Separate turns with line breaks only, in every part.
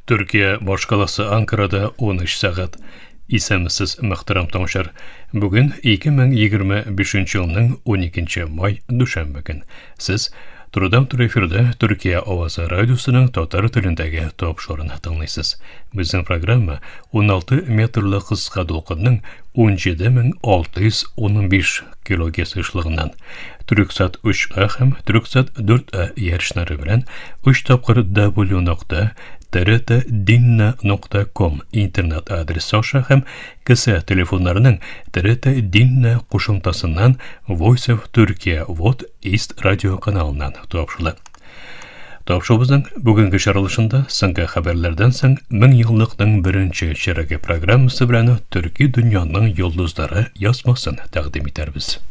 Төркия башкаласы Анкарада 13 сәгать. Исәнмесез, мөхтәрәм тыңлаучылар. Бүген 2025 елның 12 май дүшәмбе көн. Сез турыдан-туры эфирда Төркия авазы радиосының татар телендәге тапшыруын тыңлыйсыз. Безнең программа 16 метрлы кыска дулкынның 17615 килогерц ешлыгыннан Түрксат 3А һәм Түрксат 4А ярышлары белән 3 тапкыр w нокта trtdinna.com интернет адресы аша һәм кесә телефоннарының TRT Dinna кушымтасыннан Voice of Turkey Вот East радио каналыннан тапшырыла. Тапшыруыбызның бүгенге чыгарылышында соңгы хәбәрләрдән соң мең еллыкның беренче чиреге программасы белән төрки дөньяның йолдызлары язмасын тәкъдим итәрбез.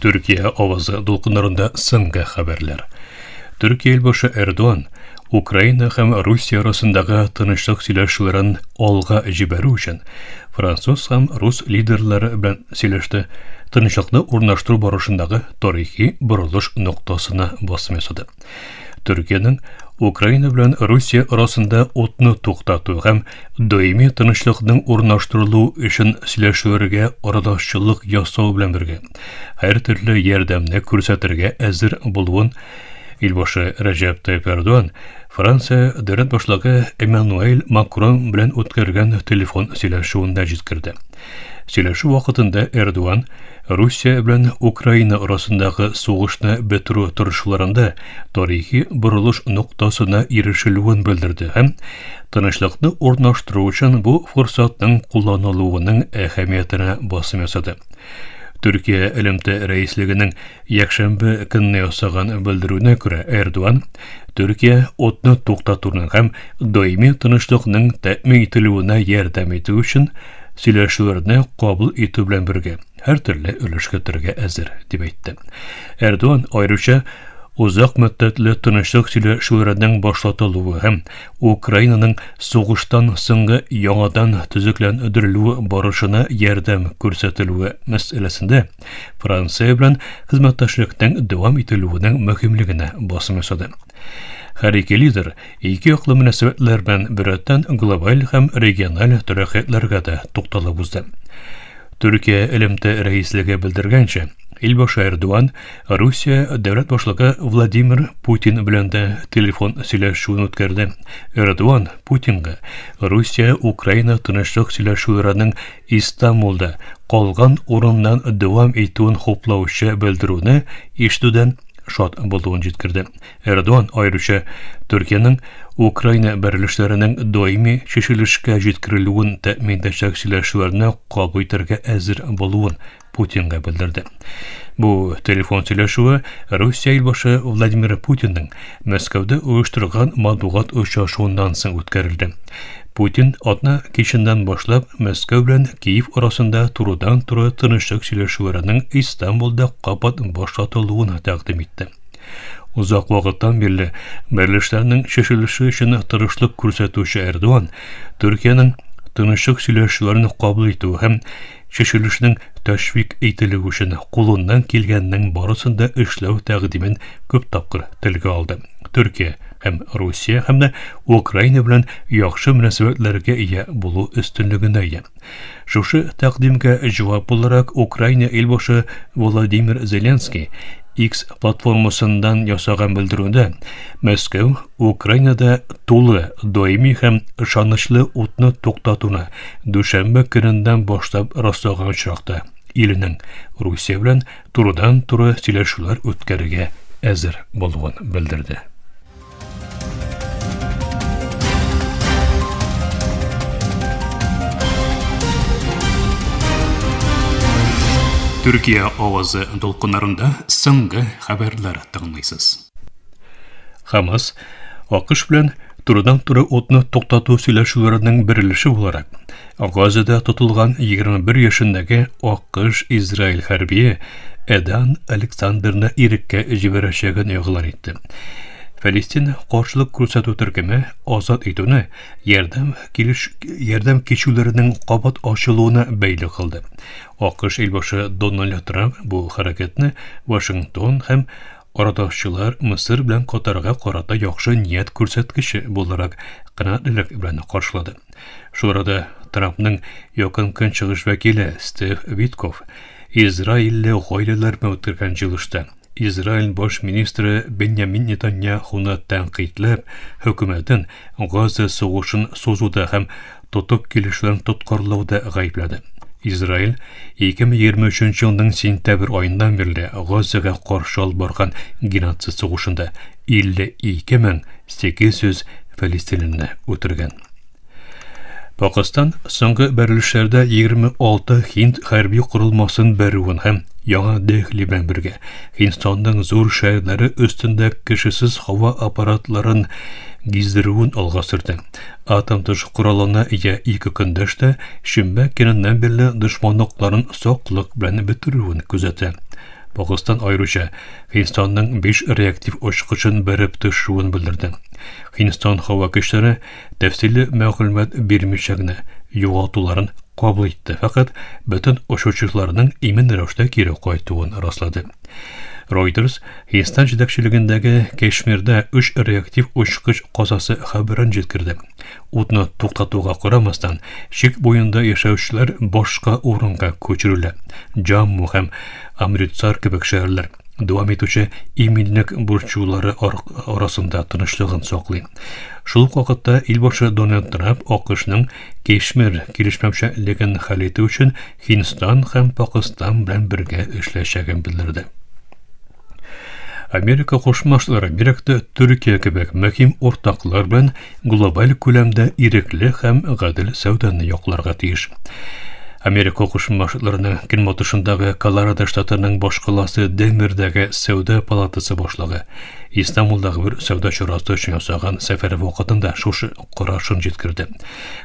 Төркия авазы дулкыннарында соңгы хәбәрләр. Төркия илбашы Эрдоган Украина һәм Русия арасындагы тынычлык сөйләшүләрен алга җибәрү өчен француз һәм рус лидерлары белән сөйләште, тынычлыкны урнаштыру барышындагы тарихи борылыш ноктасына басым ясады. Төркиянең Украина белән Русия арасында утны туктату һәм даими тынычлыкның урнаштырылу өчен сөйләшүләргә арадашчылык ясау белән бергә һәртөрле ярдәмне күрсәтергә әзер булуын Илбашы Рәҗәп Тайип Эрдоган Франция дәүләт башлыгы Эммануэль Макрон белән үткәргән телефон сөйләшүендә җиткерде. Сөйләшү вакытында Эрдоган Русия белән Украина арасындагы сугышны бетерү тырышуларында тарихи борылыш ноктасына ирешелүен белдерде һәм тынычлыкны урнаштыру өчен бу форсатның кулланылуының әһәмиятенә басым ясады. Төркия элемтә рәислегенең якшәмбе көнне ясаган белдерүенә күрә, Эрдоган Төркия утны туктатуның һәм даими тынычлыкның тәэмин ителүенә ярдәм итү өчен сөйләшүләрне кабул итү белән бергә һәртөрле өлеш кертергә әзер, дип әйтте. Эрдоган аеруча озак мөддәтле тынычлык сөйләшүләренең башлатылуы һәм Украинаның сугыштан соңгы яңадан төзекләндерелүе барышына ярдәм күрсәтелүе мәсьәләсендә Франция белән хезмәттәшлекнең дәвам ителүенең мөһимлегенә басым ясады. Һәр ике лидер ике яклы мөнәсәбәтләр белән беррәттән глобаль һәм региональ тәрәккыятләргә дә тукталып узды. Төркия элемтә рәислеге белдергәнчә, Илбашы Эрдоган Русия дәүләт башлыгы Владимир Путин белән дә телефон сөйләшүен үткәрде. Эрдоган Путинга Русия-Украина тынычлык сөйләшүләренең Истанбулда калган урыннан дәвам итүен хуплаучы белдерүне ишетүдән шат булуын җиткерде. Эрдоган аеруча Төркиянең Украина бәрелешләренең даими чишелешкә җиткерелүен тәэмин итәчәк сөйләшүләрне кабул итәргә әзер булуын Путинга белдерде. Бу телефон сөйләшүе Русия илбашы Владимир Путинның Мәскәүдә оештырган матбугат очрашуыннан соң үткәрелде. Путин атна киченнән башлап Мәскәү белән Киев арасында турыдан-туры тынычлык сөйләшүләренең Истанбулда кабат башлатылуын тәкъдим итте. Озак вакыттан бирле бәрелешләрнең чишелеше өчен тырышлык күрсәтүче Эрдоган Төркиянең тынычлык сөйләшүләрен кабул итү һәм чишелешнең тәшвик ителүе өчен кулыннан килгәннең барысын да эшләү тәкъдимен күп тапкыр телгә алды. Төркия һәм Русия һәм дә Украина белән яхшы мөнәсәбәтләргә ия булу өстенлегенә ия. Шушы тәкъдимгә җавап буларак Украина илбашы Владимир Зеленский X платформасыннан ясаган белдерүендә Мәскәү Украинада тулы, даими һәм ышанычлы утны туктатуны дүшәмбе көненнән башлап раслаган очракта иленең Русия белән турыдан-туры сөйләшүләр үткәрергә әзер булуын белдерде. Төркия авазы дулкыннарында соңгы хәбәрләр тыңлыйсыз. Хамас АКШ белән турыдан-туры утны туктату сөйләшүләренең бер өлеше буларак, Газада тотылган 21 яшендәге АКШ-Израиль хәрбие Эдан Александрны иреккә җибәрәчәген игълан итте. Фәлистин каршылык күрсәтү төркеме азат итүне ярдәм килеш ярдәм кичүләренең кабат ачылуына бәйле кылды. АКШ илбашы Дональд Трамп бу хәрәкәтне Вашингтон һәм арадашчылар Мысыр белән Катарга карата яхшы ният күрсәткече буларак канәгатьлелек белән каршылады. Шул арада Трампның Якын Көнчыгыш вәкиле Стив Витков Израильле гаиләләр белән үткәргән җыелышта Израиль баш министры Беньямин Нетаньяхуны тәнкыйтьләп, хөкүмәтен Газа сугышын сузуда һәм тотык килешүләрен тоткарлауда гаепләде. Израиль 2023 елның сентябрь аеннан бирле Газага каршы алып барган геноцид сугышында 52 800 фәлестинлене үтергән. Пакыстан соңгы бәрелешләрдә 26 һинд хәрби корылмасын бәрүен һәм Яңа Дехли белән бергә Һиндстанның зур шәһәрләре өстендә кешесез һава аппаратларын гиздерүен алга сөрде. Атом төш коралына ия ике көндәш тә шимбә көненнән бирле дошманлыкларын саклык белән бетерүен күзәтә. Пакыстан аеруча Һиндстанның 5 реактив очкычын бәреп төшүен белдерде. Һиндстан һава көчләре тәфсилле мәгълүмат бирмичә генә югалтуларын кабул итте, фәкать бөтен очучыларның имин рәвештә кире кайтуын раслады. Reuters Һиндстан җитәкчелегендәге Кашмирда өч реактив очкыч казасы хәбәрен җиткерде. Утны туктатуга карамастан, чик буенда яшәүчеләр башка урынга күчерелә. Джамму һәм Амритсар кебек шәһәрләр дәвам итүче иминлек борчулары арасында тынычлыгын саклый. Шул ук вакытта илбашы Дональд Трамп АКШның Кешмир килешмәүчәнлеген хәл итү өчен Һиндстан һәм Пакыстан белән бергә эшләячәген белдерде. Америка Кушма Штатлары бигрәк тә Төркия кебек мөһим уртаклар белән глобаль күләмдә ирекле һәм гадел сәүдәне якларга тиеш. Америка Кушма Штатларының көнбатышындагы Колорадо штатының башкаласы Денвердәге сәүдә палатасы башлыгы Истанбулдагы бер сәүдә чарасы өчен ясаган сәфәре вакытында шушы карашын җиткерде.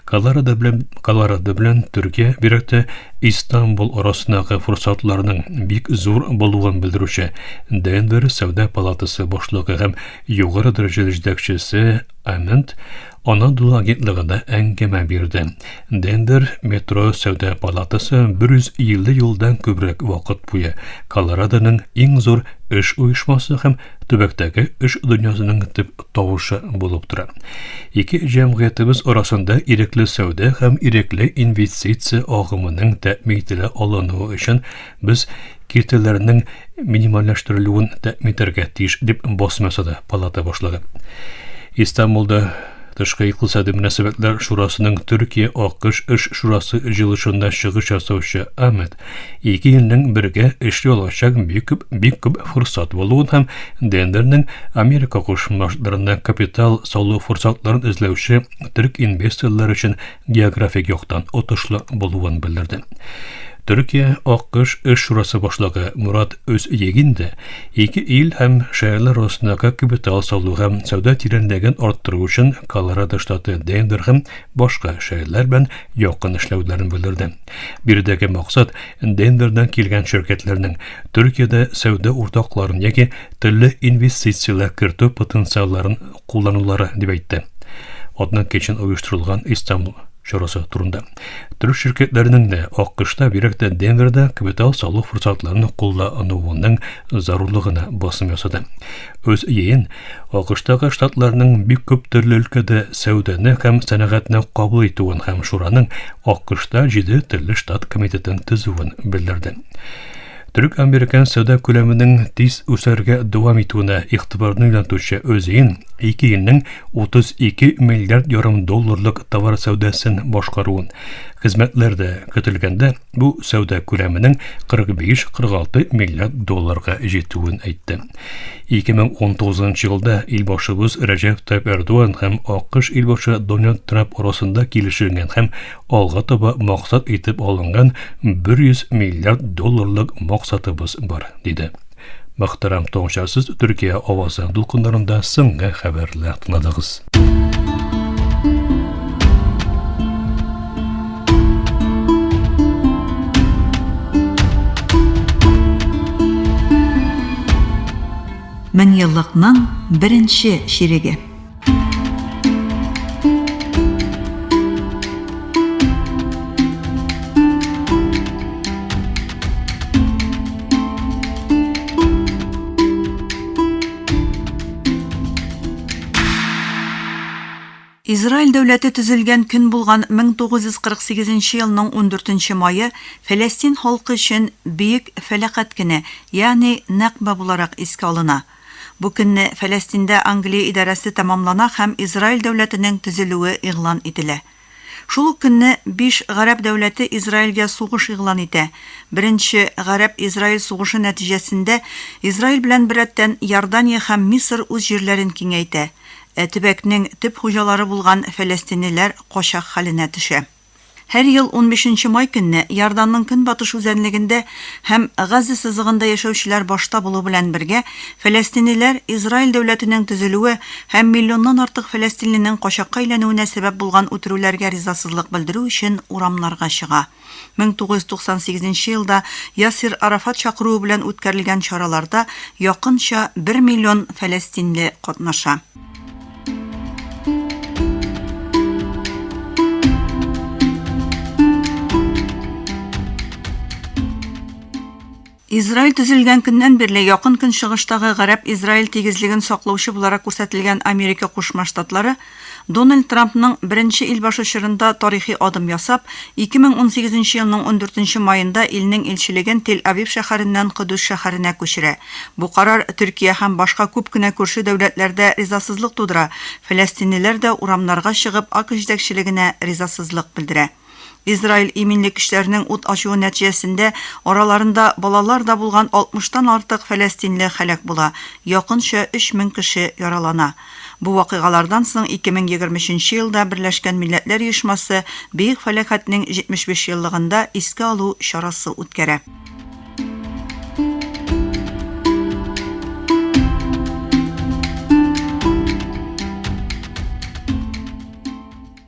Колорадо белән Колорадо белән Төркия бигрәк тә Истанбул арасындагы форсатларның бик зур булуын белдерүче Денвер сәүдә палатасы башлыгы һәм югары дәрәҗәле җитәкчесе Амент Анадолу агентлыгында әңгәмә бирде. Денвер метро сәүдә палатасы 150 елдан күбрәк вакыт буе Колорадоның иң зур эш оешмасы һәм төбәктәге эш дөньясының төп тавышы булып тора. Ике җәмгыятебез арасында ирекле сәүдә һәм ирекле инвестиция агымының тәэмин ителә алынуы өчен без киртәләрнең минимальләштерелүен тәэмин итәргә тиеш, дип басым ясады палата башлыгы. Истанбулда Тышкы икътисади мөнәсәбәтләр шурасының Төркия-АКШ эш шурасы җыелышында чыгыш ясаучы Ahmet ике илнең бергә эшли алачак бик күп бик күп форсат булуын һәм Денвернең Америка Кушма Штатларында капитал салу форсатларын эзләүче төрек инвесторлар өчен географик яктан отышлы булуын белдерде. Төркия АКШ эш шурасы башлыгы Мурат Өзъегин дә ике ил һәм шәһәрләр арасындагы капитал салу һәм сәүдә тирәнлеген арттыру өчен Колорадо штаты Денвер һәм башка шәһәрләр белән якын эшләүләрен белдерде. Биредәге максат Денвердан килгән ширкәтләрнең Төркиядә сәүдә уртакларын яки төрле инвестицияләр кертү потенциалларын кулланулары, дип әйтте. Атна кичен оештырылган Истанбул чарасы турында. Төрек ширкәтләренең дә АКШта, бигрәк тә Денверда капитал салу форсатларын куллануының зарурлыгына басым ясады. Үз йыйын АКШтагы штатларның бик күп төрле өлкәдә сәүдәне һәм сәнәгатьне кабул итүен һәм шураның АКШта җиде төрле штат комитетын төзүен белдерде. Төрек-американ сәүдә күләменең тиз үсәргә дәвам итүенә игътибарны юнәлтүче Özyeğin ике илнең 32 миллиард ярым долларлык товар сәүдәсен башкаруын, хезмәтләр дә көтелгәндә бу сәүдә күләменең 45-46 миллиард долларга җитүен әйтте. 2019 елда илбашыбыз Рәҗәп Тайип Эрдоган һәм АКШ илбашы Дональд Трамп арасында килешенгән һәм алга таба максат итеп алынган 100 миллиард долларлык максатыбыз бар, диде. Мөхтәрәм тыңлаучылар, сез Төркия авазы дулкыннарында соңгы хәбәрләр тыңладыгыз.
Меңьеллыкның беренче чиреге. Израиль дәүләте төзелгән көн булган 1948 нче елның ундүртенче мае Фәләстин халкы өчен бөек фәләкать көне, ягъни Нәкба буларак искә алына. Бу көнне Фәләстиндә Англия идарәсе тәмамлана һәм Израиль дәүләтенең төзелүе игълан ителә. Шул ук көнне биш гарәп дәүләте Израильгә сугыш игълан итә. Беренче гарәп-израиль сугышы нәтиҗәсендә Израиль белән беррәттән Иордания һәм Мисыр үз җирләрен киңәйтә, ә төбәкнең төп хуҗалары булган фәләстинлеләр качак хәленә төшә. Һәр ел унбишенче май көнне Иорданның көнбатыш үзәнлегендә һәм Газа сызыгында яшәүчеләр башта булу белән бергә, фәләстинлеләр Израиль дәүләтенең төзелүе һәм миллионнан артык фәләстинленең качакка әйләнүенә сәбәп булган үтерүләргә ризасызлык белдерү өчен урамнарга чыга. 1998 нче елда Ясир Арафат чакыруы белән үткәрелгән чараларда якынча бер миллион фәләстинле катнаша. Израиль төзелгән көннән бирле Якын Көнчыгыштагы гарәп-израиль тигезлеген саклаучы буларак күрсәтелгән Америка Кушма Штатлары Дональд Трампның беренче илбашы чорында тарихи адым ясап, 2018 нче елның ундүртенче маенда илнең илчелеген Тель-Авив шәһәреннән Котдус шәһәренә күчерә. Бу карар Төркия һәм башка күп кенә күрше дәүләтләрдә ризасызлык тудыра, фәләстинлеләр дә урамнарга чыгып АКШ җитәкчелегенә ризасызлык белдерә. Израиль иминлек көчләренең ут ачуы нәтиҗәсендә араларында балалар да булган алтмыштан артык фәләстинле һәлак була, якынча 3000 кеше яралана. Бу вакыйгалардан соң 2023 нче елда Берләшкән Милләтләр Оешмасы Бөек фәләкатьнең 75 еллыгында искә алу чарасы үткәрә.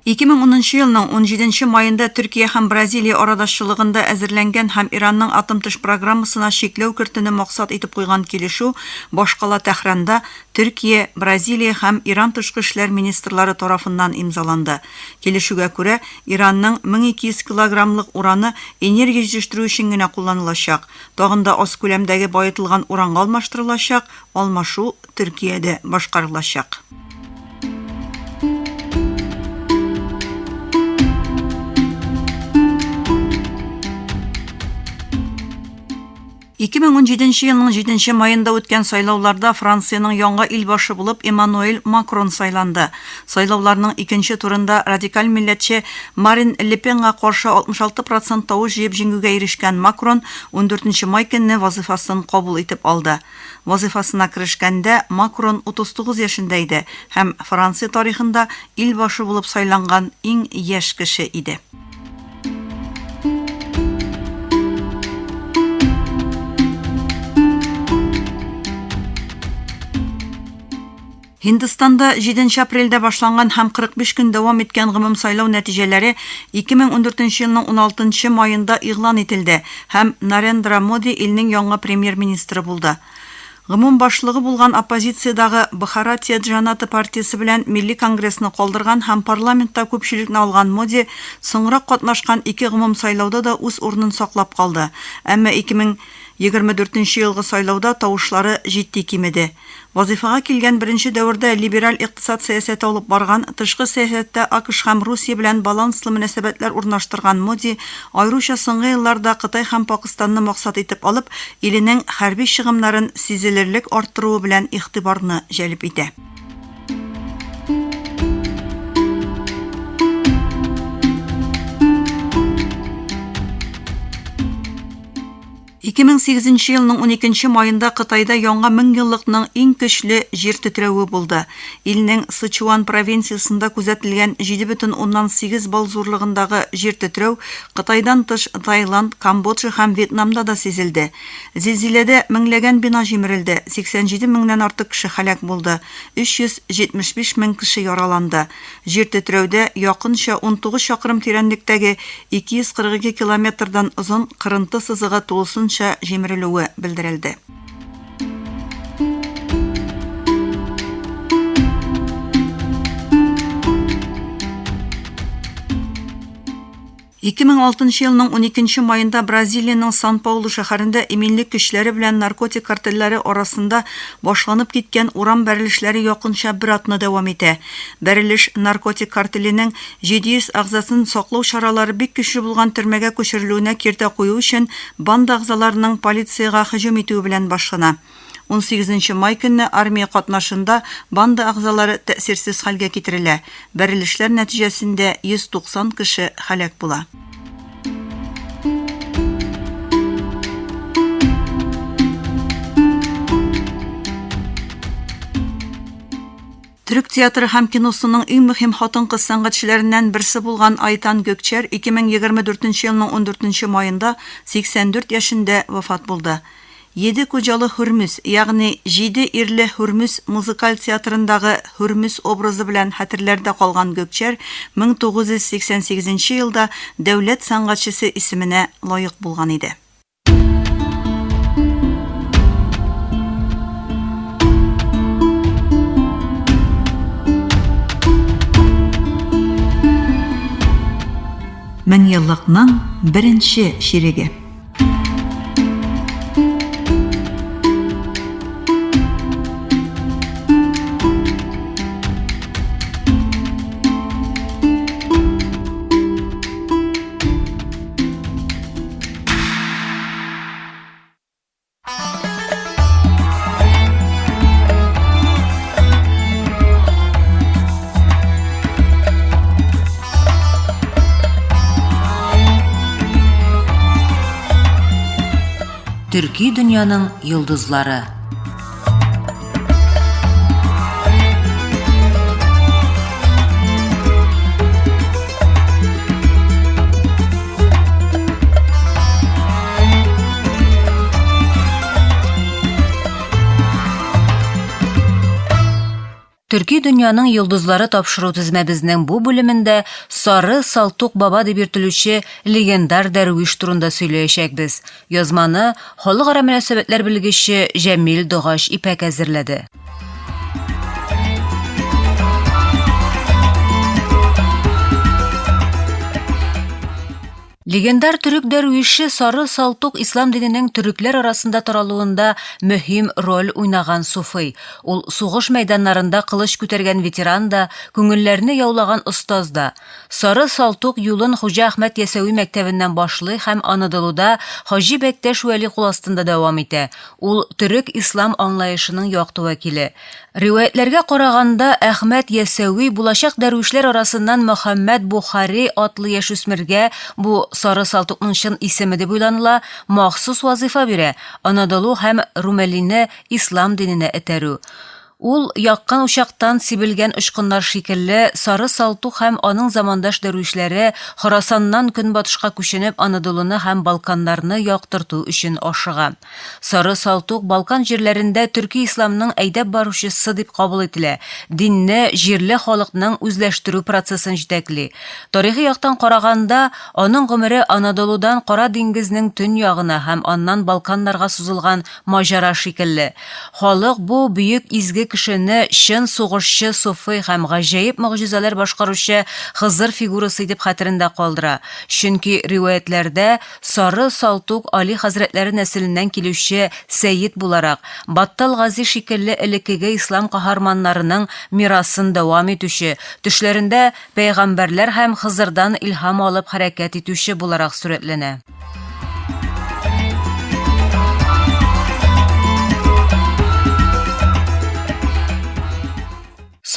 2010 елның унҗиденче маенда Төркия һәм Бразилия арадашчылыгында әзерләнгән һәм Иранның атом-төш программасына чикләү кертүне максат итеп куйган килешү башкала Тәһранда Төркия, Бразилия һәм Иран тышкы эшләр министрлары тарафыннан имзаланды. Килешүгә күрә, Иранның 1200 килограммлык ураны энергия җитештерү өчен генә кулланылачак, тагын да аз күләмдәге баетылган уранга алмаштырылачак, алмашу Төркиядә башкарылачак. 2017 елның җиденче маенда үткән сайлауларда Франциянең яңа илбашы булып Эммануэль Макрон сайланды. Сайлауларның икенче турында радикаль милләтче Марин Ле Пенга каршы 66 процент тавыш җыеп җиңүгә ирешкән Макрон ундүртенче май көнне вазыйфасын кабул итеп алды. Вазыйфасына керешкәндә Макрон 39 яшендә иде һәм Франция тарихында ил башы булып сайланган иң яшь кеше иде. Һиндстанда җиденче апрельдә башланган һәм 45 көн дәвам иткән гомумсайлау нәтиҗәләре 2014 елның уналтынчы маенда игълан ителде һәм Нарендра Моди илнең яңа премьер-министры булды. Гомум башлыгы булган оппозициядагы Бхаратия Джаната партиясе белән Милли конгрессны калдырган һәм парламентта күпчелекне алган Моди соңрак катнашкан ике гомумсайлауда да үз урынын саклап калды, әмма 2024 нче елгы сайлауда тавышлары җитди кимеде. Вазыйфага килгән беренче дәвердә либераль икътисад сәясәте алып барган, тышкы сәясәттә АКШ һәм Русия белән баланслы мөнәсәбәтләр урнаштырган Моди, аеруча соңгы елларда Кытай һәм Пакыстанны максат итеп алып, иленең хәрби чыгымнарын сизелерлек арттыруы белән игътибарны җәлеп итә. 2008 елның уникенче маенда Кытайда яңа меңьеллыкның иң көчле җир тетрәве булды. Илнең Сычуан провинциясендә күзәтелгән 7,8 балл зурлыгындагы җир тетрәү Кытайдан тыш Таиланд, Камбоджа һәм Вьетнамда да сизелде. Зилзиләдә меңләгән бина җимерелде, 87 меңнән артык кеше һәлак булды, 375 мең кеше яраланды. Җир тетрәүдә якынча 19 чакрым тирәнлектәге 242 километрдан озын кырынты сызыгы тулысынча җимерелүе белдерелде. 2006 елның уникенче маенда Бразилиянең Сан-Паулу шәһәрендә иминлек көчләре белән наркотик картельләре арасында башланып киткән урам бәрелешләре якынча бер атна дәвам итә. Бәрелеш наркотик картеленең 700 әгъзасын саклау чаралары бик көчле булган төрмәгә күчерелүенә киртә кую өчен банда әгъзаларының полициягә һөҗүм итүе белән башлана. Унсигезенче май көнне армия катнашында банда әгъзалары тәэсирсез хәлгә китерелә, бәрелешләр нәтиҗәсендә 190 кеше һәлак була. Төрек театры һәм киносының иң мөһим хатын-кыз сәнгатьчеләреннән берсе булган Айтан Гөкчәр 2024 елның ундүртенче маенда 84 яшендә вафат булды. Йеде Коҗалы Һүрмүз, ягъни Җиде ирле Һүрмүз музыкаль театрындагы Һүрмүз образы белән хәтерләрдә калган Гөкчәр 1988 нче елда Дәүләт сәнгатьчесе исеменә лаек булган иде. Меңьеллыкның беренче чиреге.
Төрки дөньяның йолдызлары. Төрки дөньяның йолдызлары тапшыру тезмәбезнең бу бүлемендә Сары Салтук баба дип йөртелүче легендар дәрвиш турында сөйләячәкбез. Язманы халыкара мөнәсәбәтләр белгече Җәмил Догач Ипәк әзерләде. Легендар төрек дәрвише Сары Салтук ислам диненең төрекләр арасында таралуында мөһим роль уйнаган суфый. Ул сугыш мәйданнарында кылыч күтәргән ветеран да, күңелләрне яулаган остаз да. Сары Салтук юлын Хуҗа Әхмәт Ясәви мәктәбеннән башлый һәм Анадолуда Хаҗи Бәктәш Вәли кул астында дәвам итә. Ул төрек-ислам аңлаешының якты вәкиле. Риваятьләргә караганда, Әхмәт Ясәви булачак дәрвишләр арасыннан Мөхәммәд Бохари атлы яшүсмергә, бу Сары Салтукның чын исеме дип уйланыла, махсус вазыйфа бирә, Анадолу һәм Румелине ислам диненә этәрү. Ул, яккан учактан сибелгән очкыннар шикелле, Сары Салтук һәм аның замандаш дәрвишләре Хорасаннан көнбатышка күченеп Анадолуны һәм Балканнарны яктырту өчен ашыга. Сары Салтук Балкан җирләрендә төрки исламның әйдәп баручысы дип кабул ителә, динне җирле халыкның үзләштерү процессын җитәкли. Тарихи яктан караганда, аның гомере Анадолудан Кара диңгезнең төньягына һәм аннан Балканнарга сузылган маҗара шикелле. Халык бу бөек изге кешене чын сугышчы суфый һәм гаҗәеп могҗизалар башкаручы Хызыр фигурасы итеп хәтерендә калдыра, чөнки риваятьләрдә Сары Салтук Али хәзрәтләре нәселеннән килүче сәет буларак, Баттал Гази шикелле элеккеге ислам каһарманнарының мирасын дәвам итүче, төшләрендә пәйгамбәрләр һәм Хызырдан илһам алып хәрәкәт итүче буларак сурәтләнә.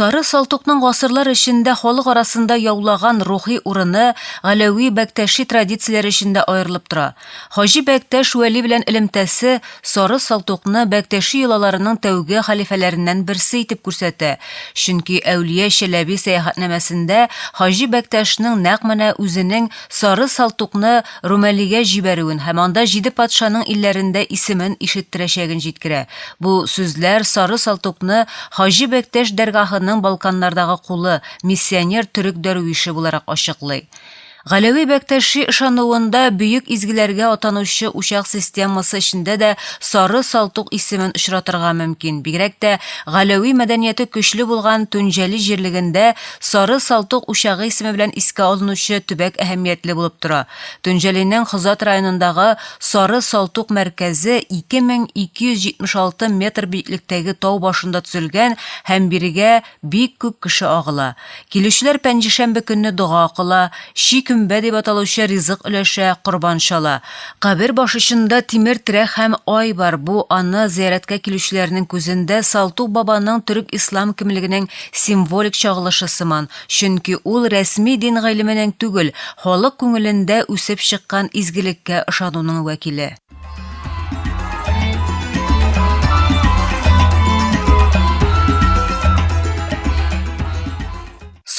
Сары Салтукның гасырлар эчендә халык арасында яулаган рухи урыны Галәви Бәктәши традицияләре эчендә аерылып тора. Хаҗи Бәктәш Вәли белән элемтәсе Сары Салтукны Бәктәши йолаларының тәүге хәлифәләреннән берсе итеп күрсәтә, чөнки Әүлия Чәләби сәяхәтнамәсендә Хаҗи Бәктәшнең нәкъ менә үзенең Сары Салтукны Румәлигә җибәрүен һәм анда җиде патшаның илләрендә исемен ишеттерәчәген җиткерә. Бу сүзләр Сары Салтукны Хаҗи Бәктәш дәргаһының Балканнардагы кулы, миссионер төрек дәрвише буларак ачыклый. Галәви Бәктәши ышануында бөек изгеләргә атанучы учак системасы эчендә дә Сары Салтук исемен очратырга мөмкин. Бигрәк тә Галәви мәдәнияте көчле булган Түнҗәли җирлегендә Сары Салтук учагы исеме белән искә алынучы төбәк әһәмиятле булып тора. Түнҗәлинең Хозат районындагы Сары Салтук мәркәзе 2276 метр биеклектәге тау башында төзелгән һәм бирегә бик күп кеше агыла. Килүчеләр пәнҗешәмбе көнне дога кыла, чи көмбә дип аталучы ризык өләшә, корбан чала. Кабер башучында тимер терәк һәм ай бар, бу аны зыярәткә килүчеләрнең күзендә Салтук бабаның төрек-ислам кемлегенең символик чагылышы сыман, чөнки ул рәсми дин гыйлеменең түгел, халык күңелендә үсеп чыккан изгелеккә ышануның вәкиле.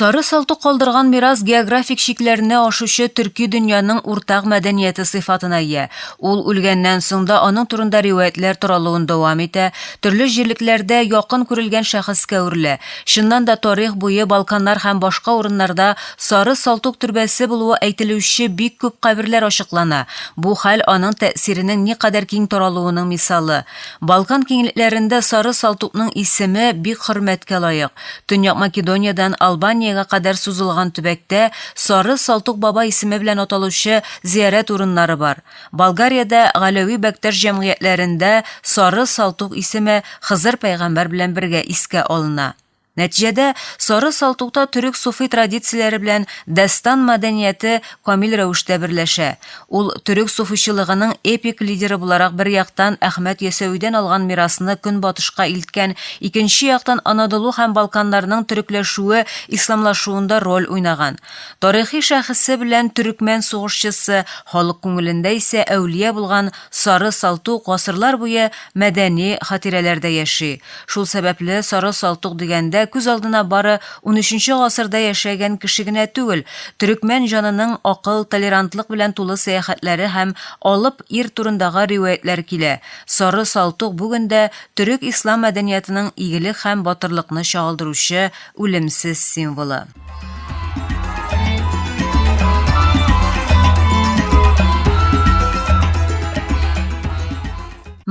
Сары Салтык калдырган мирас географик чикләрне ашучы төрки дөньяның уртак мәдәнияте сыйфатына ия. Ул үлгәннән соң да аның турында риваятьләр таралуын дәвам итә, төрле җирлекләрдә якын күрелгән шәхескә әверелә. Чыннан да тарих буе Балканнар һәм башка урыннарда Сары Салтук төрбәсе булуы әйтелүче бик күп каберләр ачыклана. Бу хәл аның тәэсиренең никадәр киң таралуының мисалы. Балкан киңлекләрендә Сары Салтукның исеме бик хөрмәткә лаек. Төньяк Македониядән Албаниягә кадәр сузылган төбәктә Сары Салтук баба исеме белән аталучы зиярәт урыннары бар. Болгариядә Галәви Бәктәш җәмгыятьләрендә Сары Салтук исеме Хызыр пәйгамбәр белән бергә искә алына. Нәтиҗәдә, Сары Салтукта төрек суфый традицияләре белән дәстан мәдәнияте камил рәвештә берләшә. Ул төрек суфыйчылыгының эпик лидеры буларак бер яктан Әхмәт Ясәвидән алган мирасны Көнбатышка илткән, икенче яктан Анадолу һәм Балканнарның төрекләшүе, исламлашуында роль уйнаган. Тарихи шәхесе белән төрекмән сугышчысы, халык күңелендә исә әүлия булган Сары Салтук гасырлар буе мәдәни хатирәләрдә яши. Шул сәбәпле Сары Салтук дигәндә күз алдына бары унөченче гасырда яшәгән кеше генә түгел, төрекмән җанының акыл, толерантлык белән тулы сәяхәтләре һәм алып ир турындагы риваятьләр килә. Сары Салтук бүген дә төрек-ислам мәдәниятының игелек һәм батырлыкны чагылдыручы үлемсез символы.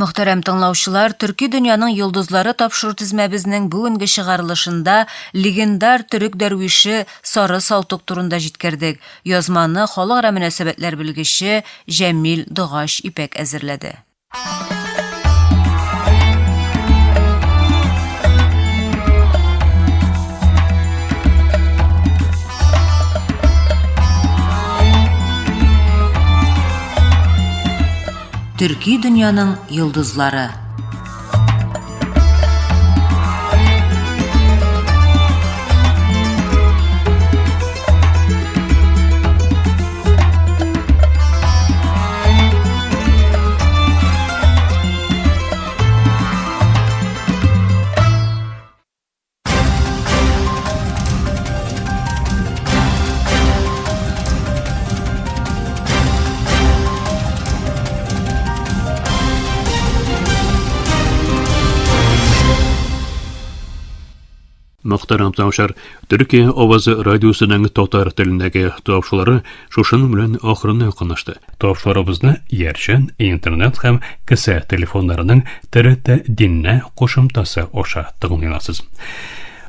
Мөхтәрәм тыңлаучылар, Төрки дөньяның йолдызлары тапшыру тезмәбезнең бүгенге чыгарылышында легендар төрек дәрвише Сары Салтук турында җиткердек. Язманы халыкара мөнәсәбәтләр белгече Җәмил Догач Ипәк әзерләде. Төрки дөньяның йолдызлары.
Мөхтәрәм тыңлаучылар, Төркия авазы радиосының татар телендәге тапшырулары шушының белән ахырына якынлашты. Тапшыруларыбызны иярчен, интернет һәм кесә телефоннарының ТРТ Диннә кушымтасы аша тыңлый аласыз.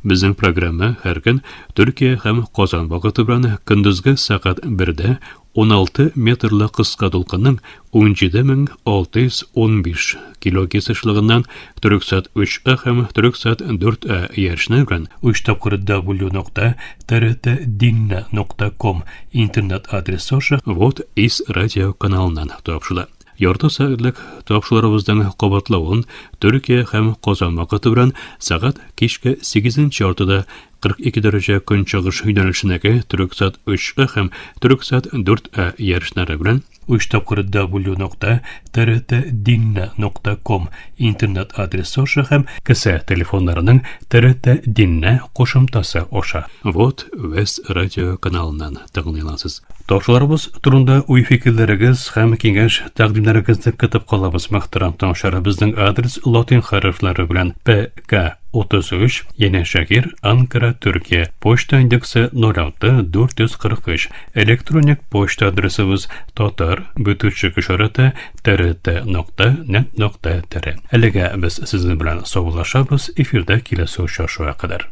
Безнең программа һәр көн Төркия һәм Казан вакыты белән көндезге сәгать 1-дә 16 метрлы кыска дулкынның 17615 килогерц ешлыгыннан Төрексат 3А һәм Төрексат 4А иярченнәр белән 3 тапкыр w.trtdinna.com интернет адресы аша Вот из радио каналыннан тапшырыла. Ярты сәгатьлек тапшыруларыбызның кабатлавын Төркия һәм Казан вакыты белән сәгать кичке 8 яртыда 42 дәрәҗә көнчыгыш юнәлешендәге Төрексат 3А һәм Төрексат 4А ярышлары белән 3 тапкыр w.trtdinna.com интернет адресы аша һәм кесә телефоннарының TRT Диннә кушымтасы аша Вот Вест радио каналыннан тыңлый аласыз. Тапшыруларыбыз турында уй-фикерләрегез һәм киңәш-тәкъдимнәрегезне көтеп калабыз, мөхтәрәм тыңлаучылар. Безнең адрес латин хәрефләре белән P K 33, Янәшәһир, Анкара, Төркия. Почта индексы 06 443. Электроник почта адресыбыз татар бөтүчек ишарәте trt нокта нет нокта tr. Әлегә без сезнең белән саубуллашабыз, эфирдә киләсе очрашуга кадәр.